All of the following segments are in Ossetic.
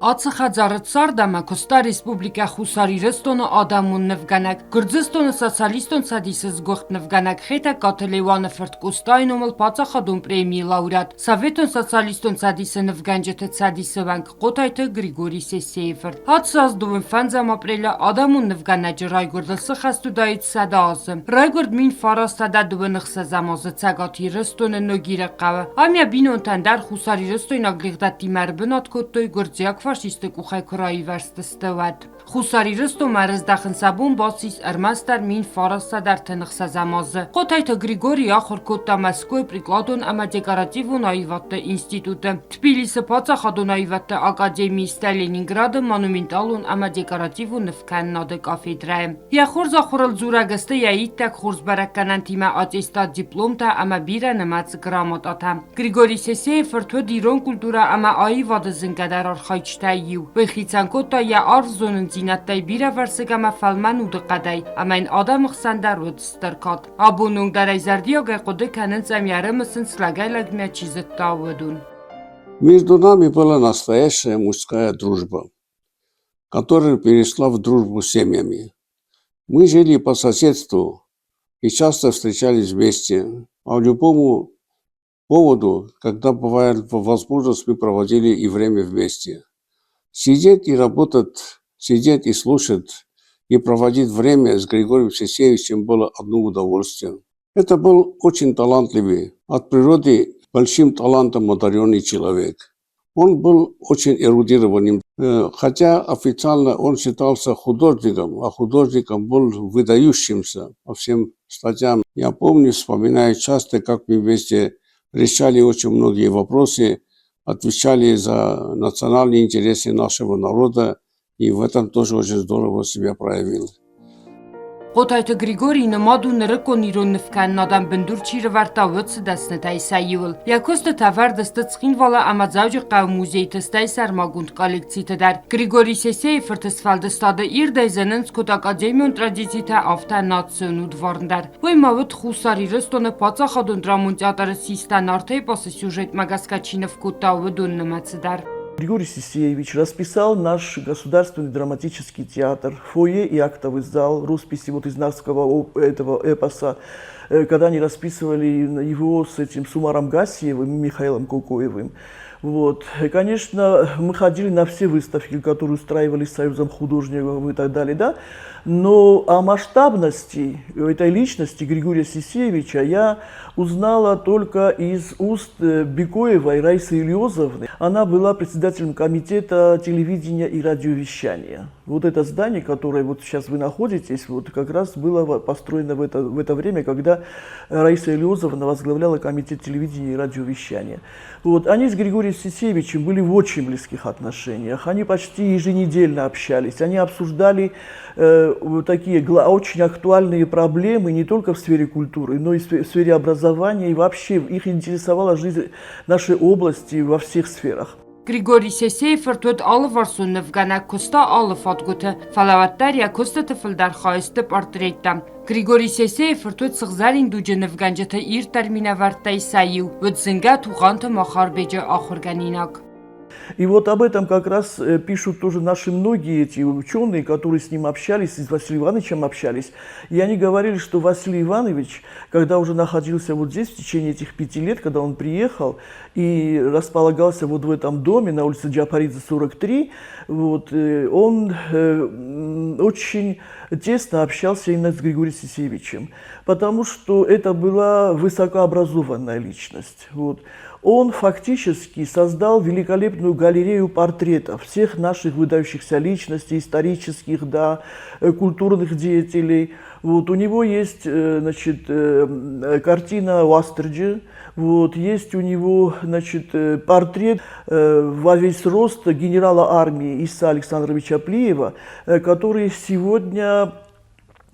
Ацы хӕдзары цард ӕмӕ куыста Республикӕ Хуссар Ирыстоны адӕмон нывгӕнӕг, Гуырдзыстоны Социалистон Цӕдисы сгуыхт нывгӕнӕг Хетӕгкаты Леуаны фырт Къостайы номыл паддзахадон премийы лауреат, Советон Социалистон Цӕдисы нывгӕнджыты Цӕдисы уӕнг Хъотайты Григорий Сесейы фырт. Ацы аз дыууын фӕндзӕм апрелы адӕмон нывгӕнӕджы райгуырдыл цы хӕст уыдаид 100 азы. Райгуырд 1926 азы Цӕгат Ирыстоны Ногиры хъӕуы. Ам йӕ бинонтӕн дӕр хуссарирыстойнаг лигъдӕттимӕ ӕрбынат кодтой гуырдзиаг фашистты къухӕй куы раивӕрзтысты, уӕд. Хуссар Ирыстонмӕ ӕрыздӕхын сӕ бон бацис ӕрмӕстдӕр 1936 азы. Хъотайты Григорий ахуыр кодта Мӕскуыйы прикладон ӕмӕ декоративон аивӕдты институты, Тбилисы паддзахадон аивӕдты академийы стӕй Ленинграды монументалон ӕмӕ декоративон нывкӕнынады кафедрӕйы. Йӕ хорз ахуырыл дзурӕг сты йӕ иттӕг хорз бӕрӕггӕнӕнтимӕ аттестат, дипломтӕ ӕмӕ бирӕнымӕц грамотатӕ. Григорий Сесейы фырт уыд ирон культурӕ ӕмӕ аивады зынгӕдӕр архайджытӕй иу. Уый хицӕн кодта йӕ арф зонындзинӕдтӕй бирӕвӕрсыг ӕмӕ фӕлмӕн удыхъӕдӕй, ӕмӕ йын адӕмы хсӕн дӕр уыд стыр кад. Абон онг дӕр ӕй зӕрдиагӕй хъуыды кӕнынц ӕмӕ йӕ ӕрымысынц лӕгӕй-лӕгмӕ чи зыдта, уыдон. Между нами была настоящая мужская дружба, которая перешла в дружбу с семьями. Мы жили по соседству и часто встречались вместе, а любому поводу, когда бывает возможность, мы проводили и время вместе. Сидеть и работать, сидеть и слушать, и проводить время с Григорием Сесеевичем было одно удовольствие. Это был очень талантливый, от природы большим талантом одаренный человек. Он был очень эрудированным, хотя официально он считался художником, а художником был выдающимся по всем статьям. Я помню, вспоминаю часто, как мы вместе решали очень многие вопросы, отвечали за национальные интересы нашего народа, и в этом тоже очень здорово себя проявил. Хъотайты Григорий нымад у нырыккон ирон нывкӕнынадӕн бындур чи рывӕрдта, уыцы дӕснытӕй сӕ иуыл. Йӕ куыстытӕ ӕвӕрд сты Цхинвалы ӕмӕ Дзӕуджыхъӕуы музейты, стӕй сӕрмагонд коллекциты дӕр. Григорий Сесейы фырты сфӕлдыстады ирдӕй зынынц куыд академион традицитӕ, афтӕ национ удварн дӕр. Уый ма уыд Хуссар Ирыстоны паддзахадон драмон театры систӕ Нарты эпосы сюжетмӕ гӕсгӕ чи ныв кодта, уыдон нымӕцы дӕр. Григорий Сесеевич расписал наш государственный драматический театр, фойе и актовый зал, росписи вот из нартского этого эпоса, когда они расписывали его с этим Сумаром Гассиевым и Михаилом Кокоевым. Вот. И, конечно, мы ходили на все выставки, которые устраивались Союзом художников и так далее, да, но о масштабности этой личности Григория Сесеевича я узнала только из уст Бекоевой Раисы Ильозовны. Она была председателем комитета телевидения и радиовещания. Вот это здание, которое вот сейчас вы находитесь, вот как раз было построено в это время, когда Раиса Ильозовна возглавляла комитет телевидения и радиовещания. Вот, они с Григорием Сесеевичем были в очень близких отношениях. Они почти еженедельно общались. Они обсуждали такие очень актуальные проблемы не только в сфере культуры, но и в сфере образования. И вообще их интересовала жизнь нашей области во всех сферах. Григорий Сесейы фырт уыд алыварсон нывгӕнӕг, куыста алы фадгуыты, фӕлӕ уӕддӕр йӕ куыстыты фылдӕр хай сты портреттӕ. Григорий Сесейы фырт уыд сыгъзӕрин дуджы нывгӕнджыты ирддӕр минӕвӕрттӕй сӕ иу, уыд зынгӕ Тугъанты Махарбеджы ахуыргӕнинаг. И вот об этом как раз пишут тоже наши многие эти ученые, которые с ним общались, с Василием Ивановичем общались. И они говорили, что Василий Иванович, когда уже находился вот здесь в течение этих 5 лет, когда он приехал и располагался вот в этом доме на улице Джапаридзе, 43, вот, он очень тесно общался именно с Григорием Сесеевичем, потому что это была высокообразованная личность. Вот. Он фактически создал великолепную галерею портретов всех наших выдающихся личностей, исторических, да, культурных деятелей. Вот, у него есть значит, картина Уастырджи, вот, есть у него, значит, портрет во весь рост генерала армии Иса Александровича Плиева, который сегодня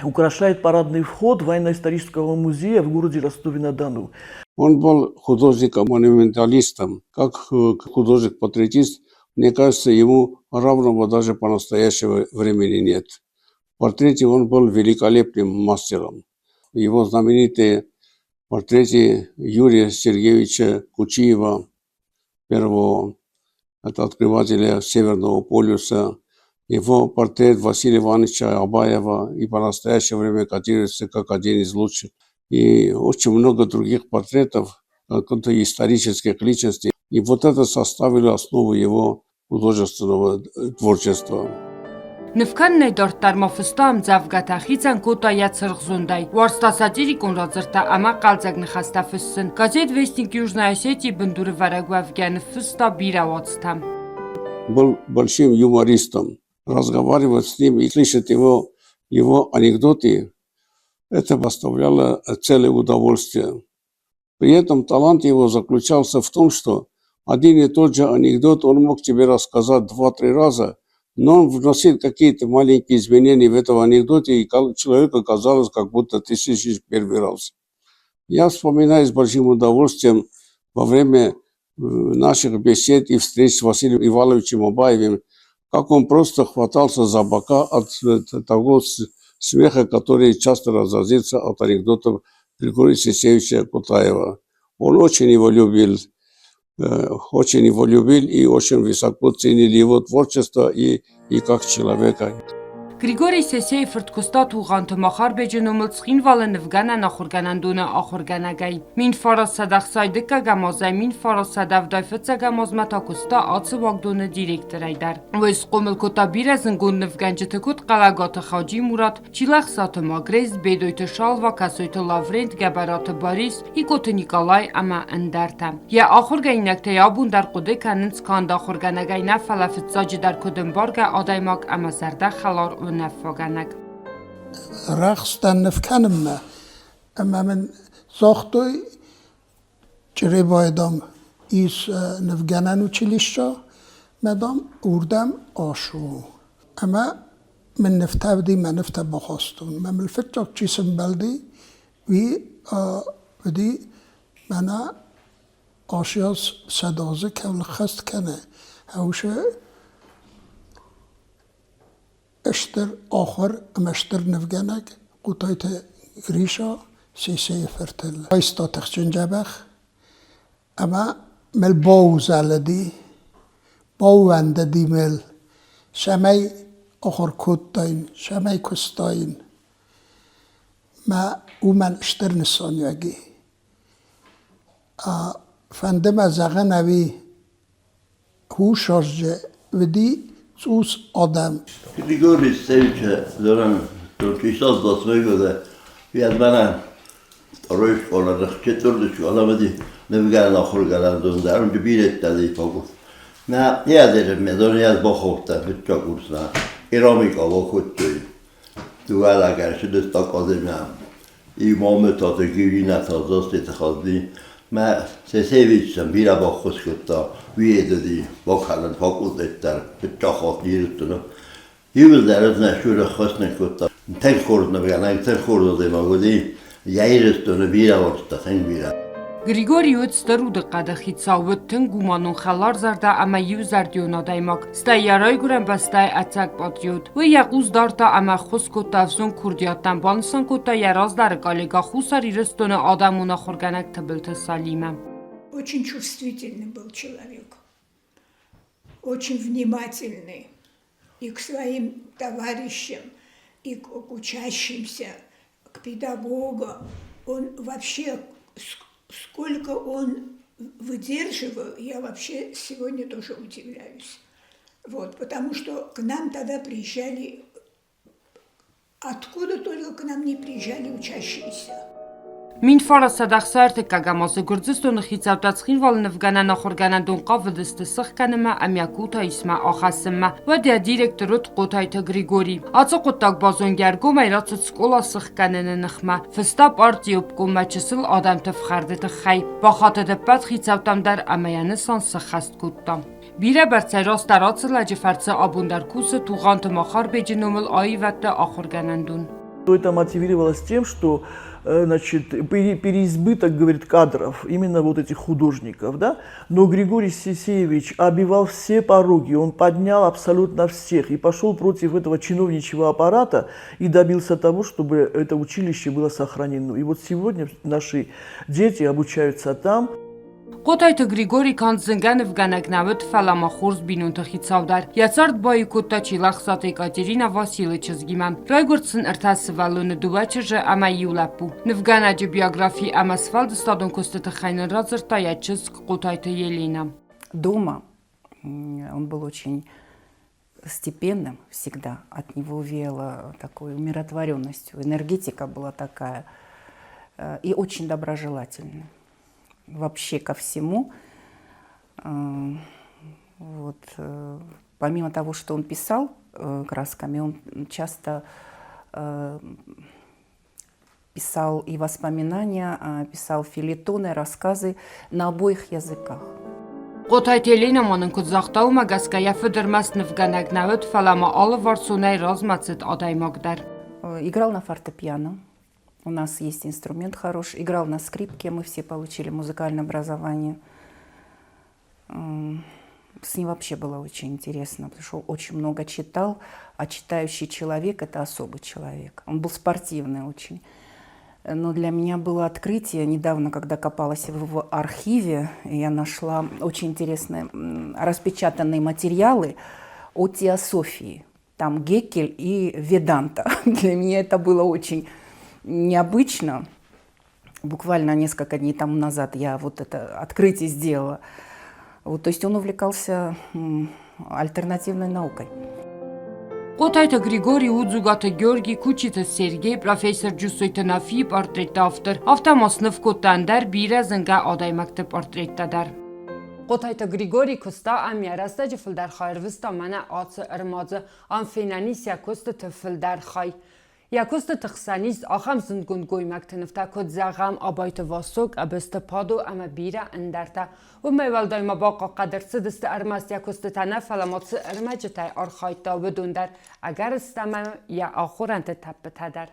украшает парадный вход военно-исторического музея в городе Ростове-на-Дону. Он был художником-монументалистом. Как художник-портретист, мне кажется, ему равного даже по настоящему времени нет. В портрете он был великолепным мастером. Его знаменитые портреты Юрия Сергеевича Кучиева, первого Это открывателя Северного полюса. Его портрет Василия Ивановича Абаева и по настоящее время котируется как один из лучших. И очень много других портретов исторических личностей. И вот это составило основу его художественного творчества. Нывкӕнынӕй дарддӕр ма фыста ӕмдзӕвгӕтӕ, хицӕн кодта йӕ цыргъзондӕй, уарзта сатирикон радзырдтӕ ӕмӕ хъӕлдзӕг ныхӕстӕ фыссын. Газет «Вестник Южной Осетии» бындурывӕрӕг уӕвгӕ ныффыста бирӕ уацтӕ. Был большим юмористом. Разговаривать с ним и слышать его анекдоты, это доставляло целое удовольствие. При этом талант его заключался в том, что один и тот же анекдот он мог тебе рассказать 2-3 раза, но он вносил какие-то маленькие изменения в этом анекдоте, и человеку казалось, как будто ты слышишь первый раз. Я вспоминаю с большим удовольствием во время наших бесед и встреч с Василием Ивановичем Абаевым, как он просто хватался за бока от того смеха, который часто разразился от анекдотов Григория Сесеевича Кутаева. Он очень его любил и очень высоко ценил его творчество и как человека. Գրիգորի Սեսեի ֆրդ կուստա Թուղանթը Մախարբեջը նոմլ Ցխինվալը նվգանան ախուրգանանդունը ախուրգանագայ։ Մին ֆարաս սադախսայդկա գամազայ մին ֆարաս սադավդայ ֆծա գամազմատա կուստա ացը վագդոնը դիրեկտորայ դար։ Ոյս կոմլ կոտա բիրը զնգուն նվգանջը թկուտ Ყալագաթը Խաջի Մուրադ, Չիլախսաթը Մագրեզ, Բեդոյթը Շալվա, Կասոյթը Լավրենտ, Գաբարաթը Բարիս, Իկոթը Նիկոլայ ամա ընդարտա։ Յա ախուրգայնակ թե աբուն դար կուդե կաննց կանդ ախուրգանագայնա ֆալաֆծա ջդար կոդմբարգա ադայմակ ամա զարդա խալար уынаффӕгӕнӕг. Рӕхстӕн ныв кӕнынмӕ ӕмӕ мын загътой, Чъребайы, дам, ис нывгӕнӕн училища, мӕ, дам, уырдӕм ацу. Ӕмӕ мын нывтӕ уыди, мӕ нывтӕ бахастон. Мӕ мыл фыццаг чи сымбӕлди, уый уыди мӕнӕ асиас 100 азы кӕуыл ӕххӕст кӕны, уыцы стыр ахуыр ӕмӕ стыр нывгӕнӕг Хъотайты Гриша Сесейы фыртыл. Айста тыхджын дзӕбӕх ӕмӕ мыл баузӕлыди, баууӕндыди мыл, цӕмӕй ахуыр кодтаин, цӕмӕй куыстаин. Мӕ уымӕн стыр нысаниуӕг и. Фӕнды мӕ зӕгъын ӕви Хуссарджы уыди цъус адӕм. Григорий Сесеевича зонын, 1928 года, я второй школа, четвертый школа, уыди нывгӕнӕн ахуыргӕнӕндон дӕр, уым билеттӕ На jäädерме jääd бахохта фыццаг курсмӕ керамика бакодтой. Дыууӕ академия. Имамытаты гивината застетхазди. Мӕ Сесевичсен бирӕ баххуыс кодта уедыди бакӕнын факультет дӕр фыццаг хатт Ирыстоны. Иууылдӕр ӕз нӕ сюры хӕс кодта. Тынг хорз нывгӕнӕг, тынг хорз адӕймаг уыди. Йӕ Ирыстоны бирӕ уарзта, тынг бирӕ. Григорий уыд стыр удыхъӕды хицау, уыд тынг гуманон, хӕларзӕрдӕ ӕмӕ иузӕрдион адӕймаг, стӕй йӕ райгуырӕн бӕстӕйы ӕцӕг патриот. Уый йӕ хъус дардта ӕмӕ ӕххуыс кодта ӕвзонг курдиаттӕн, банысан кодта йӕ раздӕры коллегӕ Хуссар Ирыстоны адӕмон ахуыргӕнӕг Тыбылты Салимӕ. Очень чувствительный был человек, очень внимательный и к своим товарищам, и к учащимся, к педагогам. Он вообще, сколько он выдерживал, я вообще сегодня тоже удивляюсь. Вот, потому что к нам тогда приезжали, откуда только к нам не приезжали учащиеся. 1936 азы Гуырдзыстоны хицӕуттӕ Цхинвалы нывгӕнӕн ахуыргӕнӕндон хъавыдысты сыхгӕнынмӕ ӕмӕ Кутаисмӕ ахӕссынмӕ. Уӕд йӕ директор уыд Хъотайты Григорий. Ацы хъуыддаг базонгӕ ӕргомӕй рацыд скъола сыхгӕныны ныхмӕ. Фыста партийы обкоммӕ чысыл адӕмты фхӕрды тыххӕй. Бахатыд ӕппӕт хицӕуттӕм дӕр ӕмӕ йӕ нысан сӕххӕст кодта. Бирӕ бӕрцӕй растдӕр ацы лӕджы фӕрцы абон дӕр кусы Тугъанты Махарбеджы номыл аивӕдты ахуыргӕнӕндон. Это мотивировалось тем, что значит, переизбыток, говорит, кадров, именно вот этих художников, да? Но Григорий Сесеевич обивал все пороги, он поднял абсолютно всех и пошел против этого чиновничьего аппарата и добился того, чтобы это училище было сохранено. И вот сегодня наши дети обучаются там. Хъотайты Григори канд зынгӕ нывгӕнӕг нӕ уыд, фӕлӕ ма хорз бинонты хицау дӕр. Йӕ цард баиу кодта Чилӕхсаты Екатеринӕ Василы чызгимӕ. Райгуырд сын ӕртӕ сывӕллоны, дыууӕ чызджы ӕмӕ иу лӕппу. Нывгӕнӕджы биографи ӕмӕ сфӕлдыстадон куысты тыххӕй нын радзырдта йӕ чызг Хъотайты Еленӕ. Дома он был очень степенным всегда. От него веяло такой умиротворенностью. Энергетика была такая. И очень доброжелательная. Вообще ко всему. Вот. Помимо того, что он писал красками, он часто писал и воспоминания, писал фельетоны, рассказы на обоих языках. Хъотайты Еленӕ ма нын куыд загъта, уымӕ гӕсгӕ йӕ фыд ӕрмӕст нывгӕнӕг нӕ уыд, фӕлӕ ма алыварсонӕй размӕцыд адӕймаг дӕр. Играл на фортепиано. У нас есть инструмент хороший. Играл на скрипке, мы все получили музыкальное образование. С ним вообще было очень интересно, потому что он очень много читал, а читающий человек – это особый человек. Он был спортивный очень. Но для меня было открытие недавно, когда копалась в архиве, я нашла очень интересные распечатанные материалы о теософии. Там Геккель и Веданта. Для меня это было очень необычно. Буквально несколько дней тому назад я вот это открытие сделала. Вот, то есть он увлекался альтернативной наукой. Хъотайты Григори у Дзугаты Георги, Кучиты Сергей, профессор Джусойты Нафийы портретты автор. Афтӕ ма сныв кодта ӕндӕр бирӕ зынгӕ адӕймӕгты портреттӕ дӕр. Хъотайты Григори куыста ӕм йӕ рӕстӕджы фылдӕр хай ӕрвыста мӕнӕ ацы ӕрмадзы. Ам фенӕн ис йӕ куыстыты фылдӕр хай. Йӕ куыстыты хсӕн ис ахӕм зындгонд гоймӕгты нывтӕ, куыд, зӕгъӕм, Абайты Васо, Къӕбысты Падо ӕмӕ бирӕ ӕндӕртӕ. Уымӕй уӕлдай ма бахъахъхъӕд ӕрцыдысты ӕрмӕст йӕ куыстытӕ нӕ, фӕлӕ ма цы ӕрмӕджытӕй архайдта, уыдон дӕр, ӕгӕрыстӕмӕй йӕ ахорӕнты тӕппытӕ дӕр.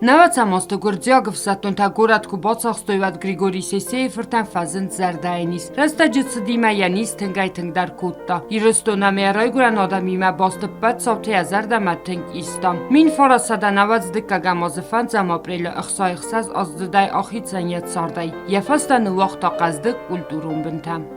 Нӕуӕдзӕм азты гуырдзиаг ӕфсӕддонтӕ горӕт куы бацахстой, уӕд Григорий Сесейы фыртӕн фӕзынд зӕрдӕйы низ. Рӕстӕджы цыдимӕ йӕ низ тынгӕй-тынгдӕр кодта. Ирыстон ӕмӕ йӕ райгуырӕн адӕмимӕ баст ӕппӕт цаутӕ йӕ зӕрдӕмӕ тынг иста. 1990 дыккӕгӕм азы фӕндзӕм апрелы 66 аздзыдӕй ахицӕн йӕ цардӕй. Йӕ фӕстӕ ныууагъта хъӕздыг культурон бынтӕ.